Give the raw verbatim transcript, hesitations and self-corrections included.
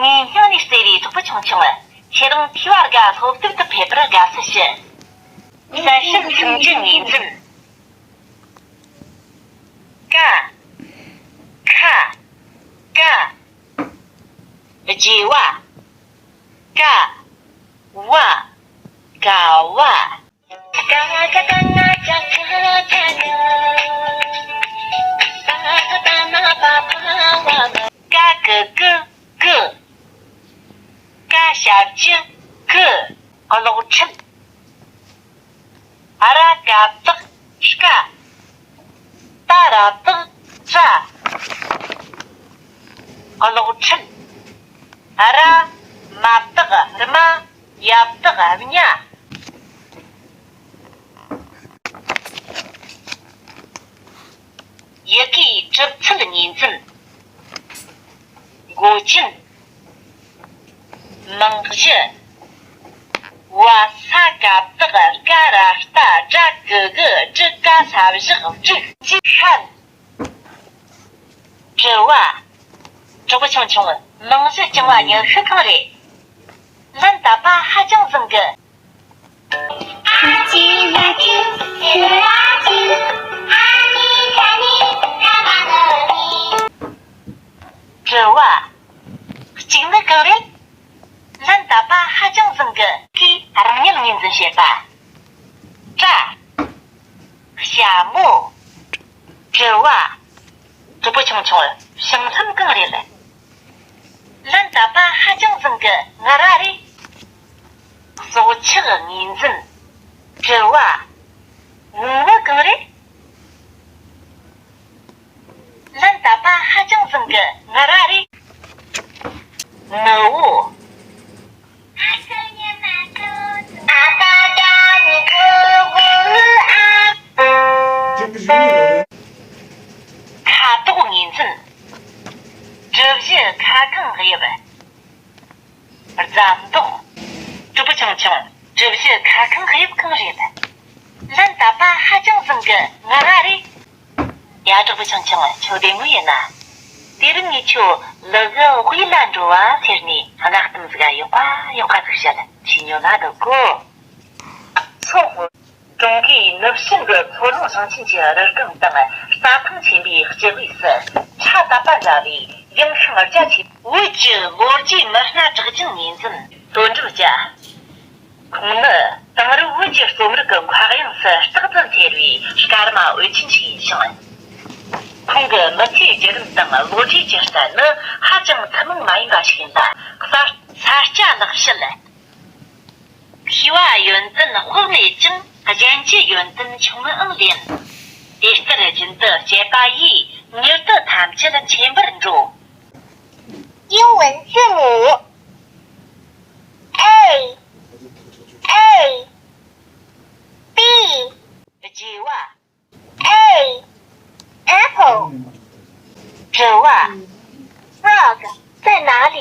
ངའི་སྙིང་ནས་བརྩེ་བའི་གྲོགས་པོ་ཆུང་ཆུང་། ཁྱེད་རང་ཐོས་པ་དགའ། སློབ་དེབ་ཏུ་ཕེབས་པར་དགའ་བསུ་ཞུ། གསལ་བཤད་སུམ་ཅུ་ངོས་འཛིན། ཀ་ཁ་ཀ་རྗེས་བ། ཀ་བ་དགའ་བ། ཀ་གི་ཀི་ཀི། ཀ་ཞབས་ཀྱུ་ཀི། གློག་འཕྲིན། ར་ཀ་བཏགས་རྐ་ཏ་ར་བཏགས་ཏྲ། གློག་འཕྲིན། ར་མ་བཏགས་རྨ། ཡ་བཏགས་རྨྱ། ཡི་གེའི་གྲུབ་ཚུལ་ངོས་འཛིན། མགོ་ཅན། མིང་གཞི། བ་ས་ཀ་བཏགས་སྐ་ར་རྟ་སྒྲ་གི་གུ་སྒྲུ་ཀ་ས་བཞག་བསྒྲིགས་ཀྱི་ཤན། དྲི་བ། གྲོགས་པོ་ཆུང་ཆུང་། མིང་གཞི་རྐྱང་བ་ཉི་ཤུ་གང་རེད། ལན་བཏབ་པ་ཧ་ཅང་བཟང་གི། དྲི་བ། གཅིག་ནི་གང་རེད། ལན་བཏབ་པ་ཧ་ཅང་བཟང་གི། གིས་རང་ཉིད་ངོས་འཛིན་བྱེད་པ། སྐྲ། ཞྭ་མོ། དྲི་བ། གྲོགས་པོ་ཆུང་ཆུང་། བྱང་སེམས་གང་རེད། ལན་བཏབ་པ་ཧ་ཅང་བཟང་གི། ང་ར་རེད། སྲོག་ཆགས་ངོས་འཛིན། དྲི་བ། བོང་བུ་གང་རེད། ལན་བཏབ་པ་ཧ་ཅང་བཟང་གི། ང་ར་རེད། ནུ་བོ། ཁ་དོག་ངོས་འཛིན། གྲུ་བཞི་ཁ་གང་དབྱིབས། རྫ་མདོག་གྲོགས་པོ་ཆུང་ཆུང་། གྲུ་བཞི་ཁ་གང་དབྱིབས་གང་རེད། ལན་བཏབ་པ་ཧ་ཅང་བཟང་གི། ང་ར་རེད། ཡ། གྲོགས་པོ་ཆུང་ཆུང་། ཁྱོད་བདེ་མོ་ཡིན་ན། དེ་རིང་ངས་ཁྱོད་ལུ་གུ་དབུས་ལ་འགྲོ་བ་ཟེར་ནས་གནའ་གཏམ་ཟིག་ག་ཡག་པ་ཡག་པ་ཟིག་བཤད། ཁྱོས་ཉོན་ན་འདོད་གོ། ཚོགས། ཀྲུང་གོའི་ནུབ་བྱང་གི་མཚོ་ལྷོ་ཞིང་ཆེན་གྱི་རི་སྒང་དང་རྩྭ་ཐང་ཆེན་པོའི་སྤྱི་གླིང་སུ་ཆ་དད་པ་འདྲ་བའི་ཡངས་ཤིང་རྒྱ་ཆེ། བོད་ཀྱི་ལོ་རྒྱུས་མི་སྣ་གྲགས་ཅན་ངོས་འཛིན། དོན་གྲུབ་རྒྱལ། ཁོང་ནི་དེང་རབས་བོད་ཀྱི་རྩོམ་རིག་གི་མཁའ་དབྱིངས་སུ་རྟག་ཏུ་འཚེར་བའི་སྐར་མ་འོད་ཆེན་ཞིག་ཡིན་ཞིང་། ཁོང་གི་མི་ཚེའི་བརྒྱུད་རིམ་དང་བློ་གྲོས་ཀྱི་རྩལ་ནི་ཧ་ཅང་ཐུན་མོང་མ་ཡིན་པ་ཞིག་ཡིན་པ་གསར། ས་སྐྱ་ལེགས་བཤད། མཁས་པ་ཡོན་ཏན་དཔག་མེད་ཅིང་གཞན་གྱི་ཡོན་ཏན་ཆུང་ངུའང་ལེན། དེ་ལྟར་རྒྱུན་དུ་སྤྱད་པ་ཡིས་མྱུར་དུ་ཐམས་ཅད་མཁྱེན་པར་འགྲོ། 英文字母 A A B རྗེས་བ། A Apple དྲི་བ། Frog 在哪里？